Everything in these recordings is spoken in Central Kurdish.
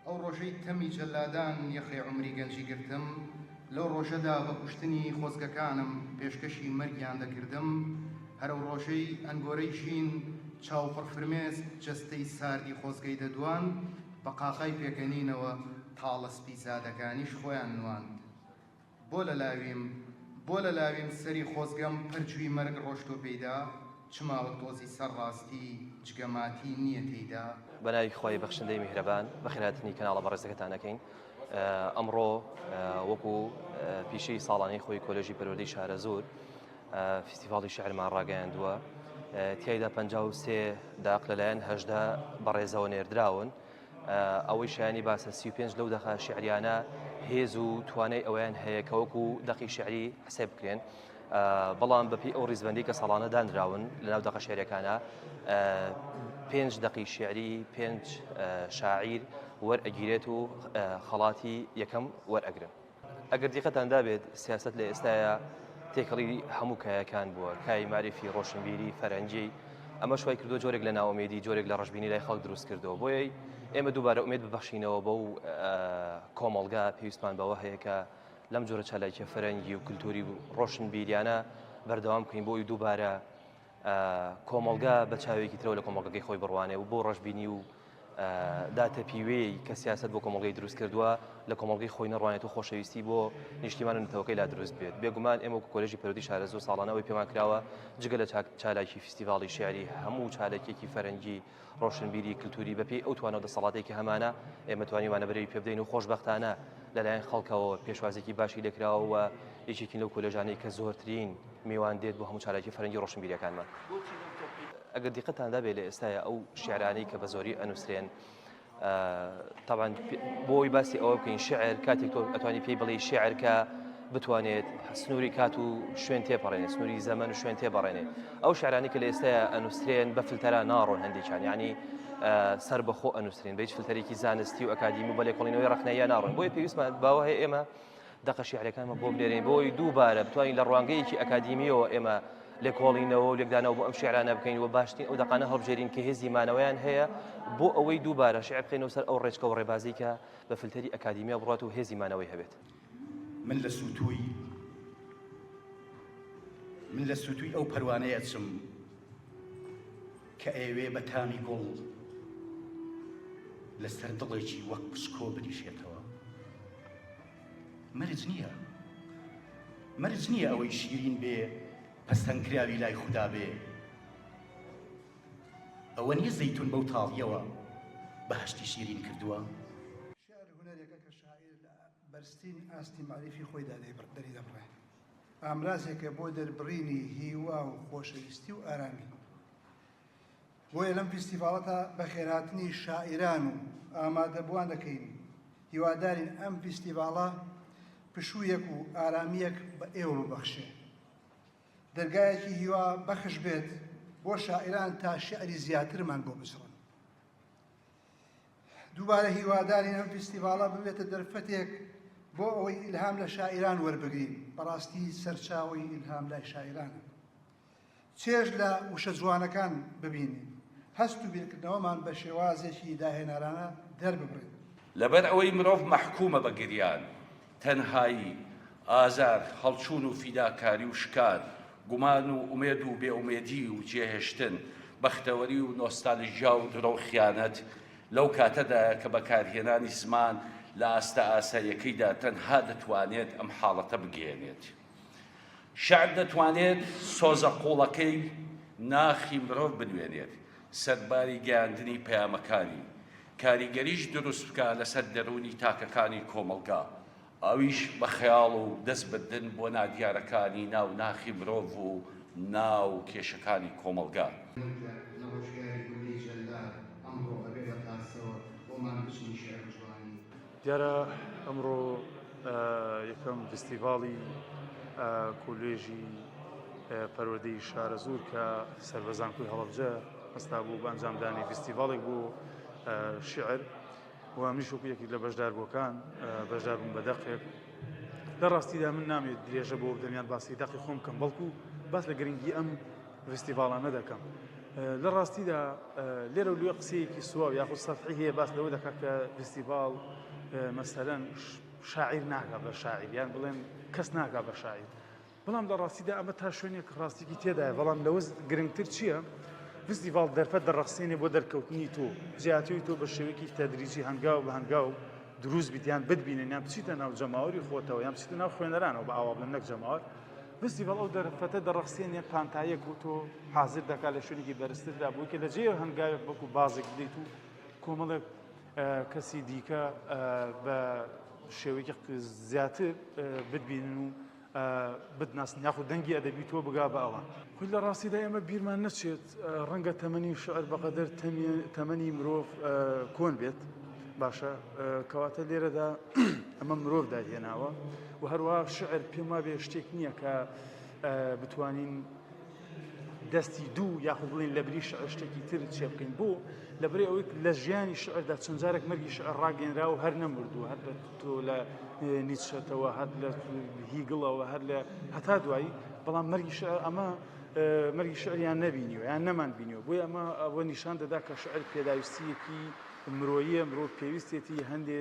ئەو ڕۆژەی تەمی جەلادان یەخەی عومری گەنجی گرتم، لەو ڕۆژەدا بە کوشتنی خۆزگەکانم پێشکەشی مەرگیان دەکردم، هەر ئەو ڕۆژەی ئەنگۆرەی ژین چاو پڕ فرمێسک جەستەی ساردی خۆزگەی دەدواند، بە قاقای پێکەنینەوە تاڵە سپی زادەکانیش خۆیان نواند. بۆ لە لاویم، بۆ لە لاویم سەری خۆزگەم پەرجوی مەرگ ڕۆشتۆ پێیدا، چ ماوە تۆزی سەر ڕاستی جگە ماتی نییە تێیدا. بە ناوی خوای بەخشندەی میهرەبان بەخێرهاتنی کەناڵە بەڕێزەکەتان ئەکەین. ئەمڕۆ وەکو پیشەی ساڵانەی خۆی کۆلێژی پەروەردەی شارەزوور فیستیڤاڵی شعرمان ڕاگەیاندووە تیایدا 53 داق لەلایەن هەژدە بەڕێزەوە نێردراون. ئەوەی شایانی باسە 35 لەو دەقە شعریانە هێز و توانای ئەویان هەیە کە وەکو دەقی شعری حسێب بکرێن بەڵام بەپی ئەو ڕیزبندی کە ساڵانە دانراون لەناو دەقە شعرەکانە پێنج دەقی شعری پێنج شاعیر وەرئەگیرێت و خەڵاتی یەکەم وەرئەگرن. ئەگەر دیقەتان دابێت سیاسەت لە ئێستایا تێکەڵی هەموو کایەکان بووە، کای مەعریفی، ڕۆشنبیری، فەرهەنگی، ئەمەش وای کردووە جۆرێک لە نائومێدی، جۆرێک لە ڕەشبینی لای خەڵک دروست کردووە. بۆیە ئێمە دووبارە ئومێد ببەخشینەوە بەو کۆمەڵگا پێویستمان بەوە هەیە کە لەم جۆرە چالاکیە فەرەنگی و کلتوری و ڕۆشنبیریانە بەردەوام بکەین بۆی دووبارە کۆمەڵگا بە چاوێکی ترەوە لە کۆمەڵگەکەی خۆی بڕوانێ و بۆ ڕەشبینی و داتەپیوێی کە سیاست بۆ کۆمەڵگەی دروست کردووە لە کۆمەڵگەی خۆی نەڕوانێت و خۆشەویستی بۆ نیشتیمان و نەتەوەکەی لا دروست بێت بێگومان ئێمە وەکو کۆلێژی پەروەردەی شارەزوور ساڵانەوەی پێمان کراوە جگە لە چالاکی فیستیڤاڵی شعری هەموو چالاکیەکی فەرەنگی ڕۆشنبیری کلتوری بەپێی ئەو توانا و دەسەڵاتێک کە هەمانە ئێمە توانیومانە برەوی پێ بدەین و خۆشبەختانە لەلایەن خەڵکەوە پێشوازێکی باشی لێکراوە و یەکێکین لەو کۆلێژانەی کە زۆرترین میوان دێت بۆ هەموو چالاکی فەرەنگی ڕۆشنبیریەکانمان. ئەگەر دیقەتان دابێ لە ئێستایا ئەو شعرانەی کە بە زۆری ئەنووسرێن تاوان بۆی باسی ئەوە بکەین شعر کاتێک تۆ ئەتوانی پێی بڵێ شعر کە بتوانێت سنووری کات و شوێن تێپەڕێنێ سنووری زەمن و شوێن تێبەڕێنێ ئەو شعرانی کە لە ئێستایا ئەنووسرێن بە فلتەرا ناڕۆن هەندێکیان یعنی سەر بەخۆ ئەنووسرین بە هیچ فلتەرێکی زانستی و ئەکادیمی و بە لێکۆڵینەوەی ڕەخنەیە ناڕۆن بۆیە پێویستمان باوە هەیە ئێمە دەقە شیعرەکانمان بۆ بنێرین بۆی دووبارە بتوانین لە ڕوانگەیەکی ئەکادیمیەوە ئێمە لێکۆڵینەوە و لێکدانەوە بۆ ئەم شیعرانە بکەین و باشترین ئەو دەقانە هەڵبژێرین کە هێزی مانەوەیان هەیە بۆ ئەوەی دووبارە شیعر بخەینەوە سەر ئەو ڕێچکە و ڕێبازی کە بە فلتەری ئەکادیمیا بڕات و هێزی مانەوەی هەبێت. من لە سووتووی من لە سووتووی ئەو پەروانەی ئەچم کە ئەیەوێ بە تامی گوڵ لەسەر دڵێکی وەک پشکۆ بنیشێتەوە. مەرج نییە مەرج نییە ئەوەی شیرین بێ پەسەندکراوی لای خودا بێ ئەوە نییە زەیتون بەو تاڵیەوە بەهەشتی شیرین کردووە. شیعر هونەرێکە کە شاعیر لە بەرزترین ئاستی مەعریفی خۆیدا دەریدەبڕێ. ئامرازێکە بۆ دەربڕینی هیوا و خۆشەویستی و ئارامی. بۆیە لەم فیستیڤاڵەتا بەخێرهاتنی شاعیران و ئامادەبووان دەکەین، هیوادارین ئەم فیستیڤاڵە پشوویەک و ئارامییەک بە ئێوە ببەخشێ، دەرگایەکی هیوا بەخش بێت بۆ شاعیران تا شیعری زیاترمان بۆ بچڕن. دووبارە هیوادارین ئەم فیستیڤاڵە ببێتە دەرفەتێک بۆ ئەوەی ئیلهام لە شاعیران وەربگرین، بەڕاستی سەرچاوەی ئیلهام لای شاعیرانە. چێژ لە وشە جوانەکان ببینین، هەست و بیرکردنەوەمان بە شێوازێکی داهێنەرانە دەرببڕین. لەبەر ئەوەی مرۆڤ مەحکومە بە گریان، تەنهایی، ئازار، هەڵچوون و فیداکاری و شکان، گومان و ئومێد و بێئومێدی و جێهێشتن، بەختەوەری و نۆستالژیا و درۆ و خیانەت، لەو کاتەدایە کە بەکارهێنانی زمان لە ئاستە ئاساییەکەیدا تەنها دەتوانێت ئەم حاڵەتە بگەیەنێت. شیعر دەتوانێت سۆزە قووڵەکەی ناخی مرۆڤ بنوێنێت، سەرباری گەیاندنی پەیامەکانی، کاریگەریش دروست بکا لەسەر دەروونی تاکەکانی کۆمەڵگا، ئەویش بە خەیاڵ و دەست بردن بۆ نادیارەکانی ناو ناخی مرۆڤ و ناو کێشەکانی کۆمەڵگا. مردە لە ڕۆژگاری گولەی جەلاد ئەمڕۆ ئەبێ بە تاسەوە بۆمان بچنی شیعر و جوانی. دیارە ئەمڕۆ یەکەم ڤستیڤاڵی کۆلێژی پەروەردەی شارەزوور کە سەر بە زانکۆی هەڵەبجە هەستا بوو بە ئەنجامدانی ڤستیڤاڵێک بۆ شیعر و منیش وەکو یەکێک لە بەشداربووەکان بەشدار بووم بە دەقێک لە ڕاستیدا من نامێت درێژە بۆ بدەم یان باسی دەقی خۆم بکەم بەڵکو باس لە گرنگی ئەم ڤستیڤاڵانە دەکەم. لە ڕاستیدا لێرە و لێ قسەیەکی سواو یاخود سەتحی هەیە باس لەوە دەکات کە فستیڤاڵ مەسەلەن شاعیر ناکا بە شاعیر یان بڵێن کەس ناکا بە شاعیر بەڵام لە ڕاستیدا ئەمە تا شوێنێک ڕاستیکی تێدایە بەڵام لەوە گرنگتر چییە؟ فستیڤاڵ دەرفەت دەڕەخسێنێ بۆ دەرکەوتنی تۆ جیاتوی تۆ بە شێوەیەکی تەدریجی هەنگاو بە هەنگاو دروست بیت یان بتبینن یان بچیتە ناو جەماوەری خۆتەوە یان بچیتە ناو خوێنەرانەوە بە ئاوا بڵێم نەک جەماوەر فستیڤاڵ ئەو دەرفەتە دەڕەخسێنێ پانتاییەک بۆ تۆ حازر دەکات لە شوێنێکی بەرزتردا بۆی کە لە جێ هەنگاوێک وەکو بازێک بدەیت و کۆمەڵێک کەسی دیکە بە شێوەیەکی زیاتر بتبینن و بتناسن یاخود دەنگی ئەدەبی تۆ بگا بە ئەوان. خۆی لە ڕاستیدا ئێمە بیرمان نەچێت ڕەنگە تەمەنی شعر بەقەدەر تەمەنی مرۆڤ کۆن بێت باشە کەواتە لێرەدا ئەمە مرۆڤ داهێناوە و هەروە شعر پێم وابێ شتێک نییە کە بتوانین دەستی دوو یاخود بڵین لە بری شعر شتێکی تر چێ بکەین بۆ لەبری ئەوەی لە ژیانی شعردا چەند جارێک مەرگی شعر ڕاگەنرا و هەر نەمردووە هەر لە تۆ لە نیچەتەوە هەر لە هیگڵەوە هەر لە هەتا دوایی بەڵام مەرگی شعر ئەمە مەرگی شعریان نەبینیوە یان نەمان بینیوە بۆیە ئەمە ئەوە نیشان دەدا کە شعر پێداویستیەکی مرۆییە مرۆڤ پێویستێتی هەندێ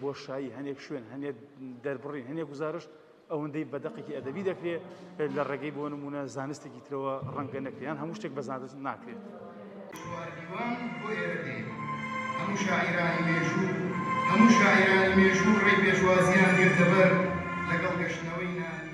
بۆشایی هەندێک شوێن هەندێک دەربڕین هەندێک گوزارشت ئەوەندەی بە دەقێکی ئەدەبی دەکرێت لە ڕێگەی بۆ نموونە زانستێکی ترەوە ڕەنگە نەکرێت یان هەموو شتێک بە زانست ناکرێت. چوارهیوان بۆ ئێرە دێ. هەموو شاعیرانی مێژوو هەموو شاعیرانی مێژوو ڕێی پێشوازییان گرتە بەر لەگەڵ گەشتنەوەی نالی.